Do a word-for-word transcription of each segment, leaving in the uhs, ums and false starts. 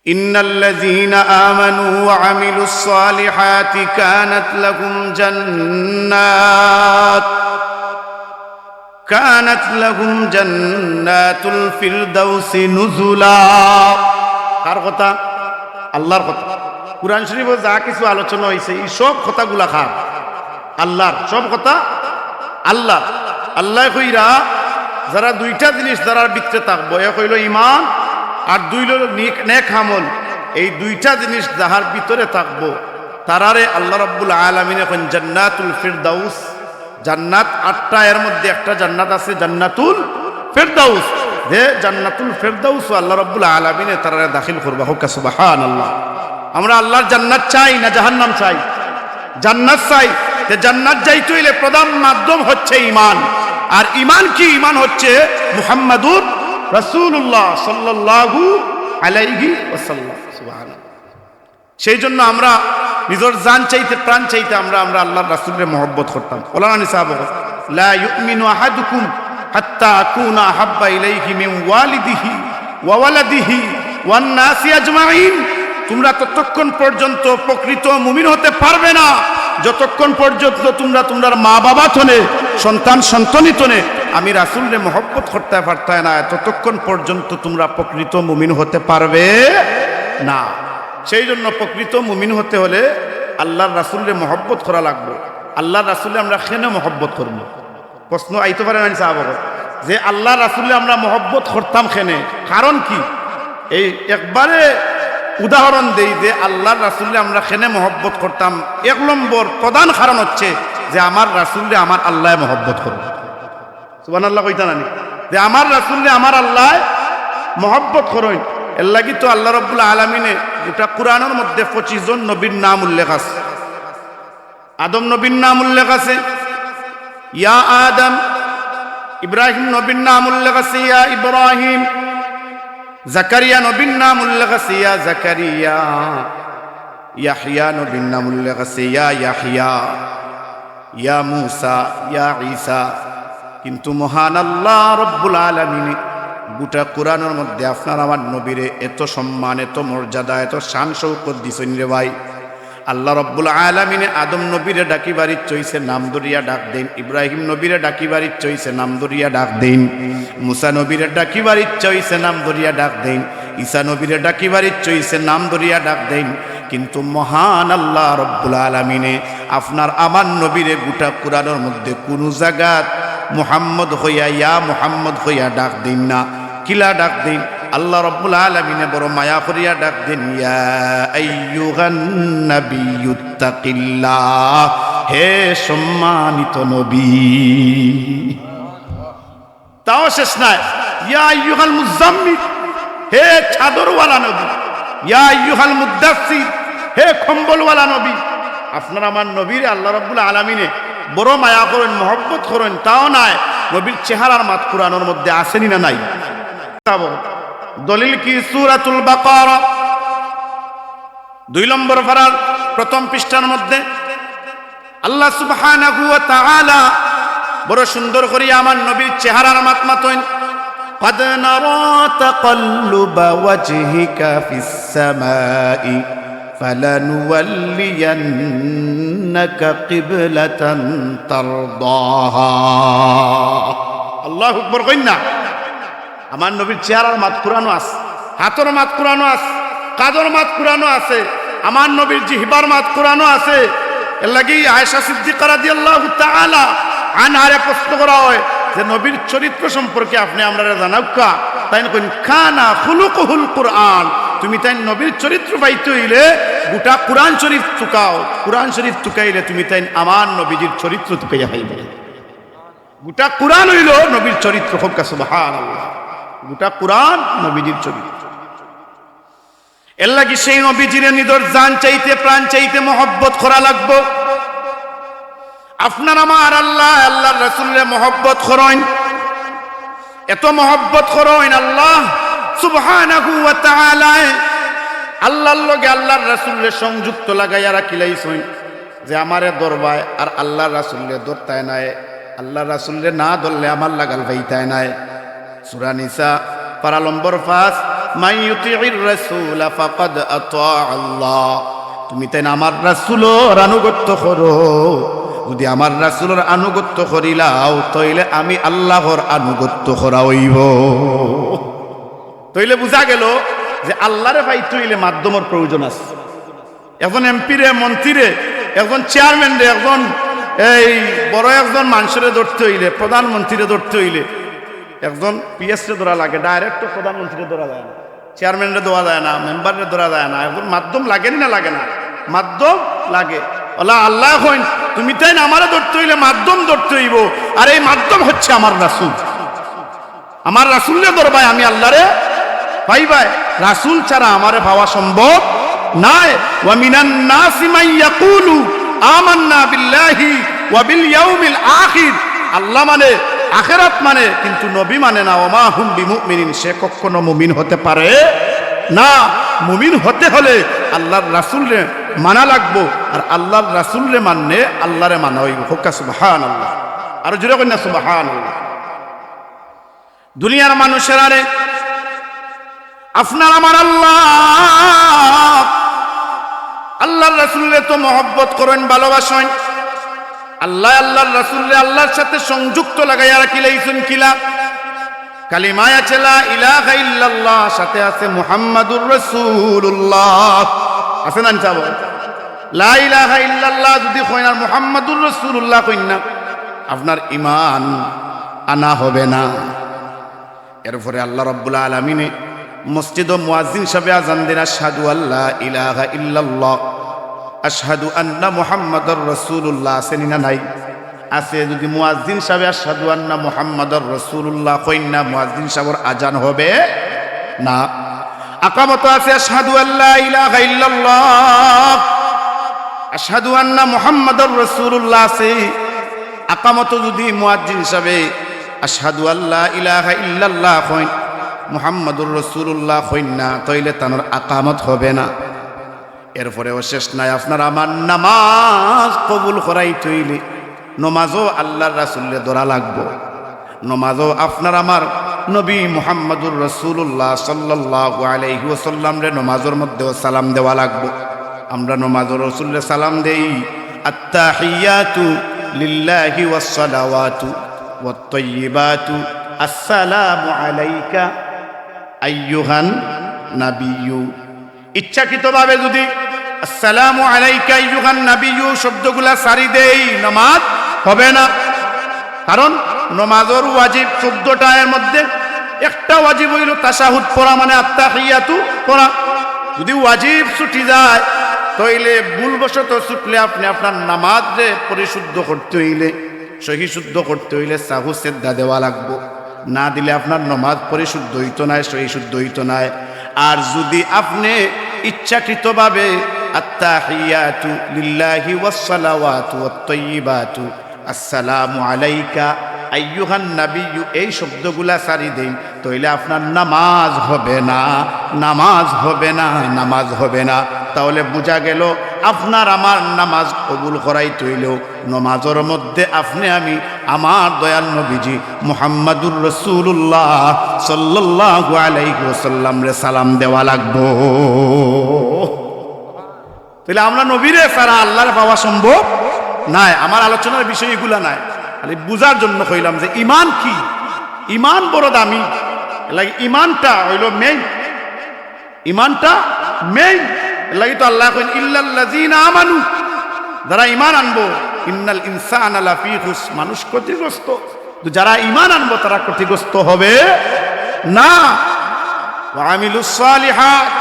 إن الذين آمنوا وعملوا الصالحات كانت لهم جنات كانت لهم جنات الفردوس نزلا। কার কথা? আল্লাহর কথা। কোরআন শরীফো যা কিছু আলোচনা অইছে, এই সব কথাগুলা কার? আল্লাহর। সব কথা আল্লাহর। আল্লায় কইরা, যারা দুইটা জিনিস যারার ভিতরে থাকবো, এক অইলো ইমান, আর দুই অইলো নেক, নেক আমল। এই দুইটা জিনিস যাহার ভিতরে থাকবো, তারারে আল্লাহ রাব্বুল আলামিনে কইন জান্নাতুল ফিরদাউস। জান্নাত আটটা, এর মধ্যে একটা জান্নাত আছে জান্নাতুল ফেরদাউস। যে জান্নাতুল ফেরদাউসো আল্লাহ রাব্বুল আলামিনে তারারে দাখিল করবা। কউক্কা সুবহানাল্লাহ। আমরা আল্লাহর জান্নাত চাই না জাহান্নাম চাই? জান্নাত চাই। তে জান্নাত যাইতে অইলে প্রধান মাধ্যম হচ্ছে ইমান। আর ইমান কি? ইমান হচ্ছে মুহাম্মাদুর রাসূলুল্লাহ সাল্লাল্লাহু আলাইহি ওয়াসাল্লাম। সুবহানাল্লাহ। সেই জন্য আমরা নিজর জান চাইতে, প্রাণ চাইতে আমরা, আমরা আল্লাহর রাসূলরে মহব্বত করতাম। মৌলানা নিসাব, لا يؤمن أحدكم حتى أكون أحب إليه من والده وولده والناس أجمعين। তোমরা ততক্ষণ পর্যন্ত প্রকৃত মুমিন হতে পারবে না, যতক্ষণ পর্যন্ত তোমরা তোমরার মা বাবা থনে, সন্তান সন্ততি থনে আমি রাসূলরে মহব্বত করতে পারতায় না, ততক্ষণ পর্যন্ত তোমরা প্রকৃত মুমিন হতে পারবে না। সেই জন্য প্রকৃত মুমিন হতে হলে আল্লাহর রাসূলরে মহব্বত করা লাগবো। আল্লাহর রাসূলরে আমরা কেনে মহব্বত করমু? প্রশ্ন আইতে পারে না, সাহাবাগণ, যে আল্লাহর রাসূলরে আমরা মহব্বত করতাম কেনে, কারণ কি? এই একবারে উদাহরণ দেই যে আল্লাহর রাসূলরে আমরা কেনে মহব্বত করতাম। এক নম্বর প্রধান কারণ হচ্ছে যে আমার রাসূলরে আমার আল্লায় মহব্বত করইন। সুবহানাল্লাহ কইতা নানি? যে আমার রাসূলরে আমার আল্লায় মহব্বত করইন। এর লাগি তো আল্লাহ রাব্বুল আলামিনে গোটা কোরআনর মধ্যে পঁচিশ জন নবীর নাম উল্লেখ আছে। আদম নবীর নাম উল্লেখ আছে, ইয়া আদম। ইব্রাহিম নবীর নাম উল্লেখ আছে, ইয়া ইব্রাহিম। জাকারিয়া নবীর নাম উল্লেখ আছে, ইয়া জাকারিয়া। ইয়াহইয়া নবীর নাম উল্লেখ আছে, ইয়া ইয়াহইয়া, ইয়া মুসা, ইয়া ঈসা। কিন্তু মহান আল্লাহ রাব্বুল আলামিনে গোটা কোরআনর মধ্যে আপনার আমার নবীরে এত সম্মান, এত মর্যাদা, এত শান শৌকত দিছইন রে ভাই। আল্লাহ রাব্বুল আলামিনে আদম নবীরে ডাকিবার ইচ্ছা অইছে, নাম ধরিয়া ডাক দেইন। ইব্রাহিম নবীরে ডাকিবার ইচ্ছা অইছে, নাম ধরিয়া ডাক দেইন। মুসা নবীরে ডাকিবার ইচ্ছা অইছে, নাম ধরিয়া ডাক দেইন। ঈসা নবীরে ডাকিবার ইচ্ছা অইছে, নাম ধরিয়া ডাক দেইন। কিন্তু মহান আল্লাহ রাব্বুল আলামিনে আপনার আমার নবীরে গোটা কোরআনর মধ্যে কুনু জাগাত মুহাম্মদ কইয়া, ইয়া মুহাম্মদ কইয়া ডাক দেইন না। কিলা ডাক দেইন? আল্লাহ রাব্বুল আলামিনে বড় মায়া করিয়া ডাক দেইন, ইয়া আইয়ুহান নাবিয়্যুত্তাকিল্লাহ, হে সম্মানিত নবী। তাও শেষ নায়, ইয়া আইয়ুহাল মুজাম্মিল, হে চাদরওয়ালা নবী, ইয়া আইয়ুহাল মুদ্দাসসির, হে কম্বলওয়ালা নবী। আপনার আমার নবীরে আল্লাহ রাব্বুল আলামিনে বড় মায়া করইন, মহব্বত করইন, তাও নায়, নবীর চেহারার মাত কোরআনর মধ্যে আছে নি না নাই? দলিল কি? সূরাতুল বাকারা দুই নম্বর পারার প্রথম পৃষ্ঠার মধ্যে আল্লাহ সুবহানাহু ওয়া তাআলা বড় সুন্দর করি আমার নবীর চেহারার মাত মাতইন, قد نرى تقلب وجهك في السماء فلنولينك قبلة ترضاها। আল্লাহু আকবার কইন না। আমার নবীর চেহারার মাত কোরআনো আছে, হাতর মাত কোরআনো আছে, কাদর মাত কোরআনো আছে, আমার নবীর জিহবার মাত কোরআনো আছে। এর লাগি আয়েশা সিদ্দিকা রাদিয়াল্লাহু তাআলা আনহারে প্রশ্ন করা হয় যে, নবীর চরিত্র সম্পর্কে আপনে আমরারে জানাউক্কা। তাইন কইন, কানা খুলুকুহুল কোরআন। তুমি তাইন নবীর চরিত্র পাইতে অইলে গোটা কোরআন শরীফ তুকাও, কোরআন শরীফ তুকাইলে তুমি তাইন আমার নবীজির চরিত্র তুকাইয়া পাইবে। গোটা কোরআন অইলো নবীর চরিত্র। কউক্কা সুবহানাল্লাহ। গোটা কোরআন নবীজির চরিত্র। এর লাগি সেই নবীজিরে নিজর জান চাইতে, প্রাণ চাইতে মহব্বত করা লাগবো। আপনার আমার আল্লাহ, আল্লাহর রাসূলরে মহব্বত করইন, এত মহব্বত করইন, আল্লাহ সুবহানাহু ওয়া তাআলায় আল্লাহর লগে আল্লাহর রাসূলরে সংযুক্ত লাগাইয়া রাখিলাইছইন। যে আমারে ধরবায় আর আল্লাহর রাসূলরে ধরতায় নায়, আল্লাহর রাসূলরে না ধরলে আমার লাগাল পাইতায় নায়। সূরা নিসা পারা নম্বর পাঁচ, মান ইউতিউর রাসূলা ফাকাদ আতাআল্লাহ। তুমি তাইন আমার রাসূলর আনুগত্য করো। যুদি আমার রাসূলর আনুগত্য করিলাও, তাইলে আমি আল্লাহর আনুগত্য করা অইবো। তাইলে বুঝা গেল যে আল্লাহরে পাইতে অইলে মাধ্যমর প্রয়োজন আছে। একজন এমপিরে, মন্ত্রীরে, একজন চেয়ারম্যানরে, একজন এই বড় একজন মানষরে ধরতে অইলে, প্রধানমন্ত্রীরে ধরতে অইলে, একজন পিএসরে ধরা লাগে, direct তো প্রধানমন্ত্রীরে ধরা যায় না, চেয়ারম্যানরে ধরা যায় না, মেম্বাররে ধরা যায় না, একজন মাধ্যম লাগে নি না লাগে না? মাধ্যম লাগে। অলা আল্লায় কইন, তুমি তাইন আমারে ধরতে অইলে মাধ্যম ধরতে অইবো, আর এই মাধ্যম হচ্ছে আমার রাসূল। আমার রাসূলরে ধরবায়, আমি আল্লাহরে পাইবায়। রাসূল ছাড়া আমারে পাওয়া সম্ভব নায়। ওয়া মিনান নাসি মান ইয়াকুলু আমান্না বিল্লাহি ওয়া বিল ইয়াউমিল আখির। আল্লাহ মানে, আখেরাত মানে, কিন্তু নবী মানে না। ওয়া মা হুম বিমুমিনিন, সে কখনো মুমিন হতে পারে না। মুমিন হতে হলে আল্লাহর রাসূলরে মানা লাগবো, আর আল্লাহর রাসূলরে মানলে আল্লাহরে মানা অইবো। কউক্কা সুবহানাল্লাহ। আরো জোরে কইন না সুবহানাল্লাহ। দুনিয়ার মানুষেরারে, আপনার আমার আল্লাহ, আল্লাহর রাসূলরে তো মহব্বত করইন, ভালোবাসইন। আল্লায় আল্লাহর রাসূলরে আল্লাহর সাথে সংযুক্ত লাগাইয়া রাখিলাইছইন কিলা? কালিমায় আছে লা ইলাহা ইল্লাল্লাহ, সাথে আছে মুহাম্মাদুর রাসূলুল্লাহ। আছে না ইনশাআল্লাহ? লা ইলাহা ইল্লাল্লাহ যুদি কইন আর মুহাম্মাদুর রাসূলুল্লাহ কইন না, আপনার ঈমান আনা হবে না। এরপরে আল্লাহ রাব্বুল আলামিনে মসজিদো মুয়াজ্জিন সাবে আজান দেইন, আশহাদু আল্লা ইলাহা ইল্লাল্লাহ, আশহাদু আন্না মুহাম্মাদার রাসূলুল্লাহ, আছে নি না নাই? আছে। যুদি মুয়াজ্জিন সাবে আশহাদু আন্না মুহাম্মাদার রাসূলুল্লাহ কইন না, মুয়াজ্জিন সাবর আজান হবে না। আকামতো আছে আশহাদু আল্লা ইলাহা ইল্লাল্লাহ, আশহাদু আন্না মুহাম্মাদার রাসূলুল্লাহ আছে। আকামতো যুদি মুয়াজ্জিন সাবে আশহাদু আল্লা ইলাহা ইল্লাল্লাহ কইন, মুহাম্মাদুর রাসূলুল্লাহ কইন না, তাইলে তানর আকামত হবে না। এরপরেও শেষ নাই, আপনার আমার নামাজ কবুল করাইতে অইলে নমাজও আল্লাহর রাসূলরে ধরা লাগবো। নমাজও আপনার আমার নবী মুহাম্মাদুর রাসূলুল্লাহ সাল্লাল্লাহু আলাইহি ওয়াসাল্লামরে নমাজর মধ্যেও সালাম দেওয়া লাগবো। আমরা নমাজর রাসূলরে সালাম দেই, আত্তাহিয়াতু লিল্লাহি ওয়াস সালাওয়াতু ওয়াত তাইয়্যিবাতু, আসসালামু আলাইকা আইয়ুহান নাবিয়্যু। ইচ্ছাকৃতভাবে যুদি আসসালামু আলাইকা আইয়ুহান নাবিয়্যু শব্দগুলা ছাড়ি দেই, নামাজ হবে না। কারণ নমাজর ওয়াজিব চৌদ্দটা, এর মধ্যে একটা ওয়াজিব অইলো তাশাহুদ পড়া, মানে আত্তাহিয়াতু পড়া। যুদি ওয়াজিব ছুটি যায়, তাইলে ভুলবশত ছুটলে আপনে আপনার নামাজরে পরিশুদ্ধ করতে অইলে, সহি শুদ্ধ করতে অইলে সাহু সেজদা দেওয়া লাগবো। না দিলে আপনার নমাজ পরিশুদ্ধ অইতো নায়, সহি শুদ্ধ অইতো নায়। আর যুদি আপনে ইচ্ছাকৃতভাবে আত্তাহিয়াতু লিল্লাহি ওয়াস সালাওয়াতু ওয়াত তাইয়্যিবাতু, আসসালামু আলাইকা আইয়ুহান নাবিয়্যু, এই শব্দগুলা ছাড়ি দেইন, তাইলে আপনার নামাজ হবে না, নামাজ হবে না, নামাজ হবে না। তাহলে বুঝা গেল, আপনার আমার নামাজ কবুল করাইতে অইলেও নমাজর মধ্যে আপনে আমি আমার দয়াল নবীজি মুহাম্মাদুর রাসূলুল্লাহ সাল্লাল্লাহু আলাইহি ওয়াসাল্লামরে সালাম দেওয়া লাগবো। তাইলে আমরা নবীরে ছাড়া আল্লাহরে পাওয়া সম্ভব নায়। আমার আলোচনার বিষয় ইগুলা নায়, খালি বুঝার জন্য কইলাম যে ইমান কি, ইমান বড় দামি। এর লাগি ইমানটা অইলো main, ইমানটা main। এর লাগি তো আল্লায় কইন, ইল্লাল্লাযীনা আমানু, যারা ইমান আনবো, ইন্নাল ইনসানা লাফী খুসর, মানুষ ক্ষতিগ্রস্ত। তো যারা ইমান আনবো, তারা ক্ষতিগ্রস্ত হবে না। ওয়া আমিলুস সালিহাত,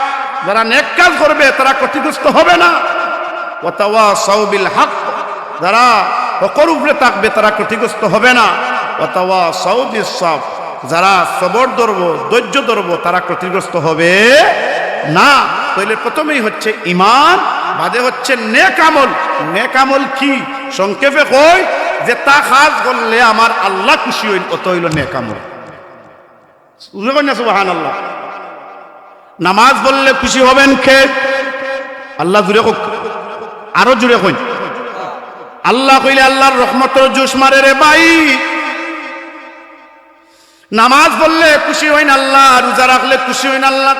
যারা নেক কাজ করবে, তারা ক্ষতিগ্রস্ত হবে না। ওয়া তাওয়াসাউ বিল হক, যারা হকর উপরে থাকবে, তারা ক্ষতিগ্রস্ত হবে না। ওয়া তাওয়াসাউ বিস সবর, যারা সবর ধরবো, ধৈর্য ধরবো, তারা ক্ষতিগ্রস্ত হবে না। তাইলে প্রথমেই হচ্ছে ইমান, বাদে হচ্ছে নেক আমল। নেক আমল কি? সংক্ষেপে কই, যেতা কাজ করলে আমার আল্লাহ খুশি অইন, অতা অইলো নেক আমল। জোরে কইন না সুবহানাল্লাহ। নামাজ পড়লে খুশি হবেন কে? আল্লাহ। জোরে কউক, আরো জোরে কইন। আল্লাহ কইলে আল্লাহর রহমতর জোশ মারে রে ভাই। নামাজ পড়লে খুশি অইন আল্লাহ, রোজা রাখলে খুশি অইন আল্লাহ,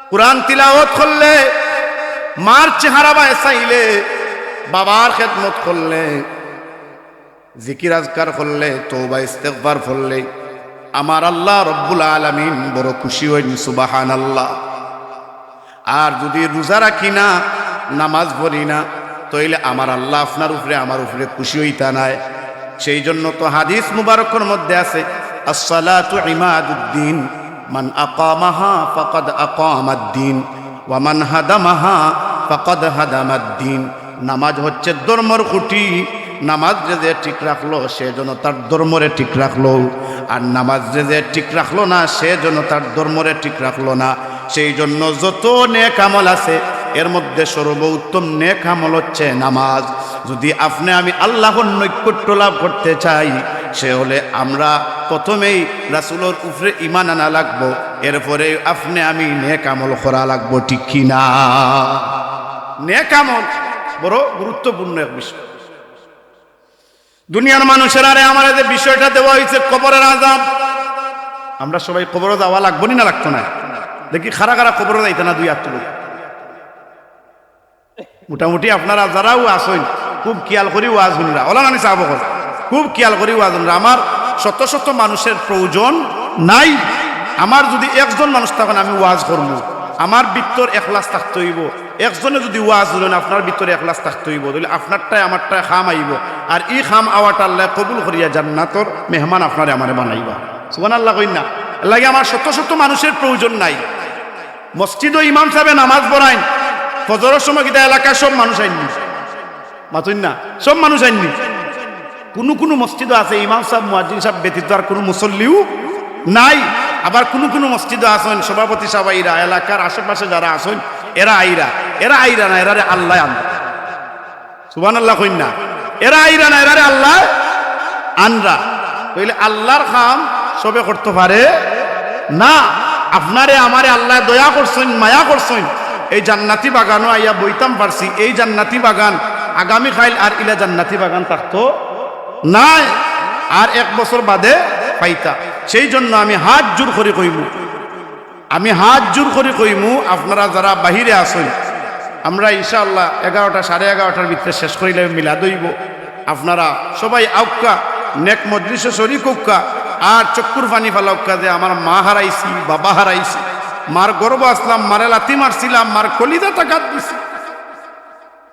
কোরআন তিলাওয়াত করলে, মার চেহারা বায় চাইলে, বাবার খেদমত করলে, জিকির আজকার করলে, তওবা ইস্তেগফার করলে আমার আল্লাহ রব্বুল আলামিন বড় খুশি অইন। সুবহানাল্লাহ। আর যুদি রোজা রাখি না, নামাজ পড়ি না, তাইলে আমার আল্লাহ আপনার উপরে, আমার উপরে খুশি অইতা নায়। সেই জন্য তো হাদিস মুবারকর মধ্যে আছে, "আসসালাতু ইমাদুদ্দিন, মান আকামাহা ফাকাদ আকামাদ্দিন, ওয়া মান হাদামাহা ফাকাদ হাদামাদ্দিন।" নামাজ হচ্ছে ধর্মর খুঁটি। নামাজ যে যে ঠিক রাখলো, সে যেন তার ধর্মরে ঠিক রাখলো, আর নামাজ যে যে ঠিক রাখলো না, সে যেন তার ধর্মরে ঠিক রাখলো না। সেই জন্য যত নেক আমল আছে, এর মধ্যে সর্বোত্তম নেক আমল হচ্ছে নামাজ। যুদি আপনে আমি আল্লাহর নৈকট্য লাভ করতে চাই, সে হলে আমরা প্রথমেই রাসূলর উপরে ঈমান আনা লাগবো, এরপরে আপনে আমি নেক আমল করা লাগবো, ঠিক কি না? নেক আমল বড় গুরুত্বপূর্ণ এক বিষয়। দুনিয়ার মানুষেরারে আমারে যে বিষয়টা দেওয়া অইছে কবরের আযাব, আমরা সবাই কবরো যাওয়া লাগবো নি না লাগতো না? দেখি, কারা কারা কবরো যাইতা না, দুই আত তুলো। মোটামুটি আপনারা যারাও আছইন, খুব খিয়াল করি ওয়াজ হুনরা, অলা নানি সাব অকল, খুব খিয়াল করি ওয়াজ হুনরা। আমার শত শত মানুষের প্রয়োজন নাই। আমার যুদি একজন মানুষ থাকইন, আমি ওয়াজ করমু, আমার ভিতর এখলাস থাকতে অইবো। একজনে যুদি ওয়াজ হুনইন, আপনার ভিতরে এখলাস থাকতে অইবো, তাইলে আপনারটায় আমারটায় কাম আইবো। আর ই কাম আওয়াটা আল্লায় কবুল করিয়া জান্নাতর মেহমান আপনারে আমারে বানাইবা। সুবহানাল্লাহ কইন না? এর লাগি আমার শত শত মানুষের প্রয়োজন নাই। মসজিদো ইমাম সাবে নামাজ পড়াইন, ফজরর সময় কিতা এলাকার সব মানুষ আইননি? মাতইন না, সব মানুষ আইননি? কুনু কুনু মসজিদো আছে ইমাম সাব, মুয়াজ্জিন সাব ব্যতীত আর কুনু মুসল্লিও নাই। আবার কুনু কুনু মসজিদো আছইন সভাপতি সাব আইরা, এলাকার আশেপাশে যারা আছইন এরা আইরা, এরা আইরা না, এরারে আল্লায় আনরা। সুবহানাল্লাহ কইন না? এরা আইরা না, এরারে আল্লায় আনরা। তাইলে আল্লাহর কাম সবে করতো পারে না। আপনারে আমারে আল্লায় দয়া করছইন, মায়া করছইন, এই জান্নাতি বাগানো আইয়া বইতাম পারছি। এই জান্নাতি বাগান আগামী কাইল আর ইলা জান্নাতি বাগান থাকতো নায়, আর এক বছর বাদে পাইতা। সেই জন্য আমি হাত জোর করি কইমু, আমি হাত জোর করি কইমু, আপনারা যারা বাহিরে আছইন, আমরা ইনশাআল্লাহ এগারোটা, সাড়ে এগারোটার ভিতরে শেষ করিলাইমু, মিলাদ অইবো। আপনারা সবাই আউক্কা, নেক মজলিসো শরিক অউক্কা, আর চক্ষুর পানি ফালাউক্কা যে আমার মা হারাইছি, বাবা হারাইছি, মার গর্ভো আছলাম, মারে লাথি মারছিলাম, মার কলিজাত আঘাত দিছি।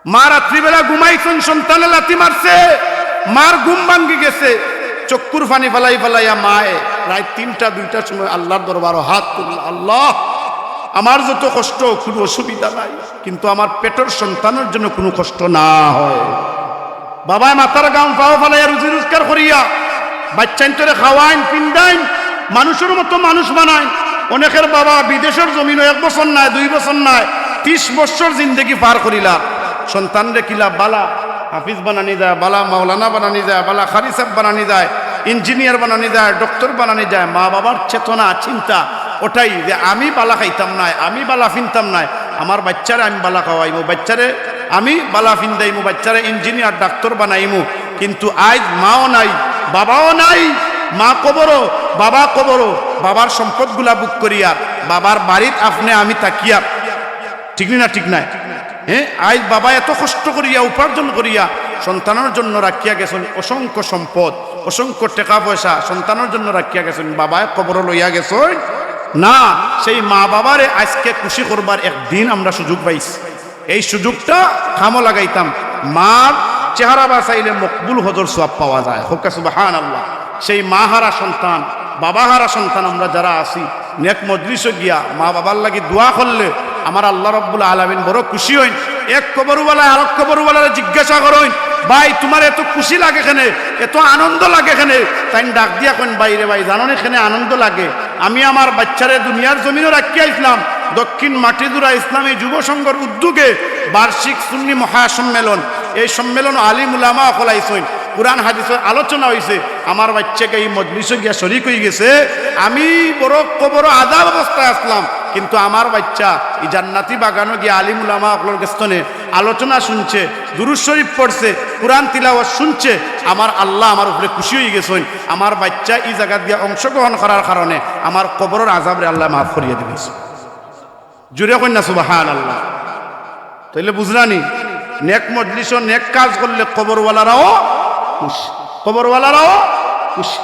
মা রাত্রিবেলা ঘুমাইছইন, সন্তানে লাথি মারছে, মার ঘুম ভাঙ্গি গেছে। চক্ষুর পানি ফালাই ফালাইয়া মায়ে রাইত তিনটা দুইটার সময় আল্লাহর দরবারো হাত তুললা, "আল্লাহ, আমার যত কষ্ট, কুনু অসুবিধা নাই, কিন্তু আমার পেটর সন্তানর যেন কুনু কষ্ট না হয়।" বাবায় মাথার ঘাম পাও ফালাইয়া রুজি রোজগার করিয়া বাইচ্চাইন্তরে খাওয়াইন, পিন্দাইন, মানুষর মতো মানুষ বানাইন। অনেকের বাবা বিদেশর জমিনো এক বছর নায়, দুই বছর নায়, তিশ বছর জিন্দেগি পার করিলা। সন্তানরে কিলা বালা হাফিজ বানানি যায়, বালা মাওলানা বানানি যায়, বালা কারি সাব বানানি যায়, ইঞ্জিনিয়ার বানানি যায়, ডক্টর বানানি যায়। মা বাবার চেতনা, চিন্তা ওটাই যে আমি বালা খাইতাম নায়, আমি বালা ফিনতাম নায়, আমার বাইচ্চারে আমি বালা খাওয়াইমু, বাইচ্চারে আমি বালা ফিন্দাইমু, বাইচ্চারে ইঞ্জিনিয়ার, ডাক্তার বানাইমু। কিন্তু আইজ মাও নাই, বাবাও নাই, মা কবরো, বাবা কবরো, বাবার সম্পদগুলা ভোগ করিয়া, বাবার বাড়িত আপনে আমি থাকিয়া, ঠিক নি না? ঠিক নায়? হ্যাঁ, আইজ বাবা এত কষ্ট করিয়া, উপার্জন করিয়া সন্তানর জন্য রাখিয়া গেছইন অসংখ্য সম্পদ, অসংখ্য টেকা পয়সা সন্তানর জন্য রাখিয়া গেছইন, বাবায় কবরো লইয়া গেছইন না। সেই মা বাবারে আইজকে খুশি করবার এক দিন আমরা সুযোগ পাইছি। এই সুযোগটা কামো লাগাইতাম। মার চেহারা বায় চাইলে মকবুল হজর সওয়াব পাওয়া যায়। কউক্কা সুবহানাল্লাহ। সেই মা হারা সন্তান, বাবা হারা সন্তান আমরা যারা আছি, নেক মজলিসো গিয়া মা বাবার লাগি দোয়া করলে আমার আল্লাহ রব্বুল আলামিন বড় খুশি অইন। এক কবরওয়ালায় আরক কবরওয়ালারে জিজ্ঞাসা করইন, "ভাই, তুমার এত খুশি লাগে কেনে, এত আনন্দ লাগে কেনে?" তাইন ডাক দিয়া কইন, "ভাইরে ভাই, জানো নি কেনে আনন্দ লাগে? আমি আমার বাইচ্চারে দুনিয়ার জমিনো রাখিয়া আইছলাম, দক্ষিণ মাটিজুড়া ইসলামী যুব সংঘর উদ্যোগে বার্ষিক সুন্নি মহাসম্মেলন, এই সম্মেলনো আলিম উলামা অকল আইছইন, কোরআন হাদিসর আলোচনা অইছে, আমার বাইচ্চাকে এই মজলিসো গিয়া শরিক অইগেছে। আমি বড় কবরো আজাব অবস্থায় আছলাম, কিন্তু আমার বাইচ্চা এই জান্নাতি বাগানো গিয়া আলিম উলামা অকলর গেছ থনে আলোচনা শুনছে, দুরূদ শরীফ পড়ছে, কোরআন তিলাওয়াত শুনছে, আমার আল্লাহ আমার উপরে খুশি অইগেছইন। আমার বাইচ্চা ই জাগাত গিয়া অংশগ্রহণ করার কারণে আমার কবরর আযাবরে আল্লায় মাফ করিয়া দিবা। জোরে কইন না সুবহানাল্লাহ। তাইলে বুঝলানি, নেক মজলিসো নেক কাজ করলে কবরওয়ালারাও খুশি, কবরওয়ালারাও খুশি।